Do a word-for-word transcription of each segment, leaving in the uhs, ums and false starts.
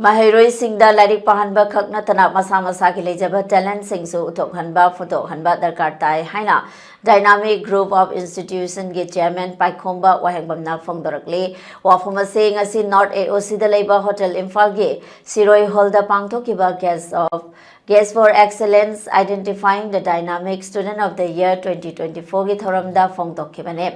ꯃꯍꯩꯔꯣꯏꯁꯤꯡꯗ ꯂꯥꯏꯔꯤꯛ ꯄꯥꯍꯟꯕ ꯈꯛ ꯅꯠꯇꯅ ꯃꯁꯥ ꯃꯁꯥꯒꯤ ꯂꯩꯖꯕ talentꯁꯤꯡꯁꯨ ꯎꯠꯊꯣꯛꯍꯟꯕ, ꯐꯣꯡꯗꯣꯛꯍꯟꯕ ꯗꯔꯀꯥꯔ ꯇꯥꯏ ꯍꯥꯏꯅ Dynamic Group of Institutionꯒꯤ chairman ꯄꯥꯏꯈꯣꯝꯕ ꯋꯥꯍꯦꯡꯕꯝꯅ ꯐꯣꯡꯗꯣꯔꯛꯂꯤ꯫ ꯋꯥꯐꯝ ꯑꯁꯤ ꯉꯁꯤ North AOCꯗ ꯂꯩꯕ Hotel ꯏꯝꯐꯥꯜꯒꯤ ꯁꯤꯔꯣꯏ Hallꯗ ꯄꯥꯡꯊꯣꯛꯈꯤꯕ Guest of Guest for Excellence Identifying the Dynamic Student of the Year twenty twenty-fourꯒꯤ ꯊꯧꯔꯝꯗ ꯐꯣꯡꯗꯣꯛꯈꯤꯕꯅꯤ꯫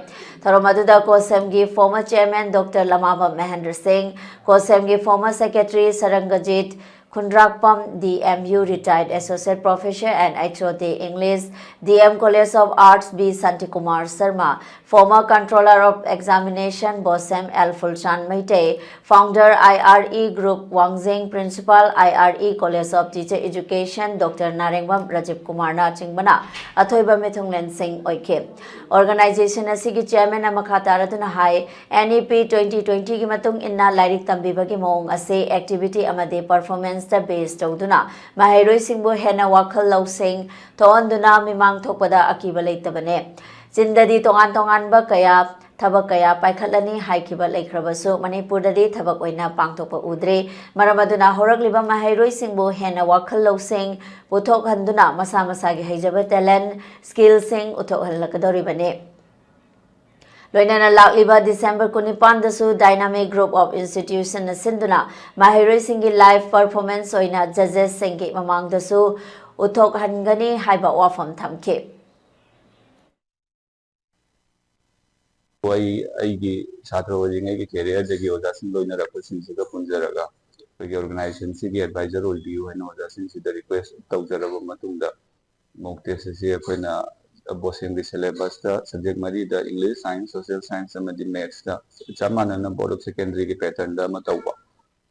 ꯊꯧꯔꯝ ꯑꯗꯨꯗ COSEMꯒꯤ former chairman Doctor ꯂꯃꯥꯕꯝ ꯃꯍꯦꯟꯗ꯭ꯔ ꯁꯤꯡ, COSEMꯒꯤ former secretary ꯁꯔꯪꯒꯖꯤꯠ Khundrakpam, DMU retired associate professor and HOD English, DM College of Arts B Santikumar Sharma, former controller of examination Bosem L Phulchand Meitei, founder IRE Group ꯋꯥꯡꯖꯤꯡ, principal IRE College of Teacher Education Doctor ꯅꯥꯔꯦꯡꯕꯝ ꯔꯥꯖꯤꯕ ꯀꯨꯃꯥꯔꯅ ꯆꯤꯡꯕꯅ ꯑꯊꯣꯏꯕ ꯃꯤꯊꯨꯡꯂꯦꯟꯁꯤꯡ ꯑꯣꯏꯈꯤ꯫ Organization ꯑꯁꯤꯒꯤ chairmanꯅ ꯃꯈꯥ ꯇꯥꯔꯗꯨꯅ ꯍꯥꯏ, NEP twenty twentyꯒꯤ ꯃꯇꯨꯡ ꯏꯟꯅ ꯂꯥꯏꯔꯤꯛ ꯇꯝꯕꯤꯕꯒꯤ ꯃꯑꯣꯡ ꯑꯁꯤ activity ꯑꯃꯗꯤ performanceꯇ base ꯇꯧꯗꯨꯅ ꯃꯍꯩꯔꯣꯏꯁꯤꯡꯕꯨ ꯍꯦꯟꯅ ꯋꯥꯈꯜ ꯂꯧꯁꯤꯡ ꯊꯣꯛꯍꯟꯗꯨꯅ ꯃꯤꯃꯥꯡ ꯊꯣꯛꯄꯗ ꯑꯀꯤꯕ ꯂꯩꯇꯕꯅꯤ꯫ ꯆꯤꯟꯗꯗꯤ ꯇꯣꯉꯥꯟ ꯇꯣꯉꯥꯟꯕ ꯀꯌꯥ, ꯊꯕꯛ ꯀꯌꯥ ꯄꯥꯏꯈꯠꯂꯅꯤ ꯍꯥꯏꯈꯤꯕ ꯂꯩꯈ꯭ꯔꯕꯁꯨ, ꯃꯅꯤꯄꯨꯔꯗꯗꯤ ꯊꯕꯛ ꯑꯣꯏꯅ ꯄꯥꯡꯊꯣꯛꯄ ꯎꯗ꯭ꯔꯤ꯫ ꯃꯔꯝ ꯑꯗꯨꯅ ꯍꯧꯔꯛꯂꯤꯕ ꯃꯍꯩꯔꯣꯏꯁꯤꯡꯕꯨ ꯍꯦꯟꯅ ꯋꯥꯈꯜ ꯂꯧꯁꯤꯡ ꯄꯨꯊꯣꯛꯍꯟꯗꯨꯅ ꯃꯁꯥ ꯃꯁꯥꯒꯤ ꯍꯩꯖꯕ talent, skillꯁꯤꯡ ꯎꯠꯊꯣꯛꯍꯜꯂꯛꯀꯗꯧꯔꯤꯕꯅꯤ꯫ ꯂꯣꯏꯅꯅ ꯂꯥꯛꯂꯤꯕ December ꯀꯨꯟꯅꯤꯄꯥꯟꯗꯁꯨ Dynamic Group of Institutionꯅ ꯁꯤꯟꯗꯨꯅ ꯃꯍꯩꯔꯣꯏꯁꯤꯡꯒꯤ live performance ꯑꯣꯏꯅ judgesꯁꯤꯡꯒꯤ ꯃꯃꯥꯡꯗꯁꯨ ꯎꯠꯊꯣꯛꯍꯟꯒꯅꯤ ꯍꯥꯏꯕ ꯋꯥꯐꯝ ꯊꯝꯈꯤ꯫ ꯑꯩ ꯑꯩꯒꯤ ꯁꯥꯇ꯭ꯔ ꯑꯣꯏꯔꯤꯉꯩꯒꯤ careerꯗꯒꯤ ꯑꯣꯖꯥꯁꯤꯡ ꯂꯣꯏꯅꯔꯛꯄꯁꯤꯡꯁꯤꯒ ꯄꯨꯟꯖꯔꯒ ꯑꯩꯈꯣꯏꯒꯤ organizationꯁꯤꯒꯤ advisor ꯑꯣꯏꯕꯤꯌꯨ ꯍꯥꯏꯅ ꯑꯣꯖꯥꯁꯤꯡꯁꯤꯗ request ꯇꯧꯖꯔꯕ ꯃꯇꯨꯡꯗ, mock test ꯑꯁꯤ ꯑꯩꯈꯣꯏꯅ ꯕꯣꯁꯦꯝꯒꯤ syllabusꯇ subject ꯃꯔꯤꯗ English, Science, Social Science ꯑꯃꯗꯤ Mathsꯇ ꯆꯞ ꯃꯥꯟꯅꯅ Board of Secondaryꯒꯤ patternꯗ ꯑꯃ ꯇꯧꯕ꯫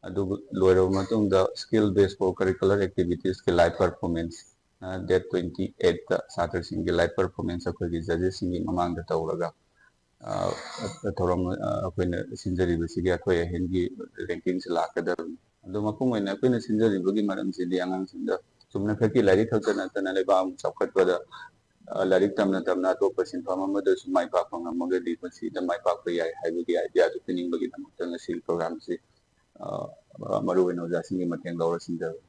ꯑꯗꯨ ꯂꯣꯏꯔꯕ ꯃꯇꯨꯡꯗ skill based co-curricular activitiesꯀꯤ live performance date twenty eightꯇ ꯁꯥꯇ꯭ꯔꯁꯤꯡꯒꯤ live performance ꯑꯩꯈꯣꯏꯒꯤ judgesꯁꯤꯡꯒꯤ ꯃꯃꯥꯡꯗ ꯇꯧꯔꯒ, ꯑ, ꯊꯧꯔꯝ, ꯑ, ꯑꯩꯈꯣꯏꯅ ꯁꯤꯟꯖꯔꯤꯕꯁꯤꯒꯤ ꯑꯊꯣꯏ ꯑꯍꯦꯟꯒꯤ rankingꯁꯤ ꯂꯥꯛꯀꯗꯕꯅꯤ꯫ ꯑꯗꯣ ꯃꯄꯨꯡ ꯑꯣꯏꯅ ꯑꯩꯈꯣꯏꯅ ꯁꯤꯟꯖꯔꯤꯕꯒꯤ ꯃꯔꯝꯁꯤꯗꯤ ꯑꯉꯥꯡꯁꯤꯡꯗ ꯆꯨꯝꯅ ꯈꯛꯀꯤ ꯂꯥꯏꯔꯤꯛ ꯈꯛꯇ ꯅꯠꯇꯅ ꯂꯩꯕꯥꯛ ꯑꯃ ꯆꯥꯎꯈꯠꯄꯗ, ꯑ, ꯂꯥꯏꯔꯤꯛ ꯇꯝꯅ ꯇꯝꯅ ꯑꯇꯣꯞꯄ ꯁꯤꯟꯐꯝ ꯑꯃꯗꯁꯨ ꯃꯥꯏ ꯄꯥꯛꯄ ꯉꯝꯃꯒꯗꯤ ꯄꯨꯟꯁꯤꯗ ꯃꯥꯏ ꯄꯥꯛꯄ ꯌꯥꯏ ꯍꯥꯏꯕꯒꯤ ideaꯗꯨ ꯄꯤꯅꯤꯡꯕꯒꯤꯗꯃꯛꯇ ꯉꯁꯤꯒꯤ programꯁꯤ ꯑ, ꯃꯔꯨ ꯑꯣꯏꯅ ꯑꯣꯖꯥꯁꯤꯡꯒꯤ ꯃꯇꯦꯡ ꯂꯧꯔ ꯁꯤꯟꯖꯕꯅꯤ꯫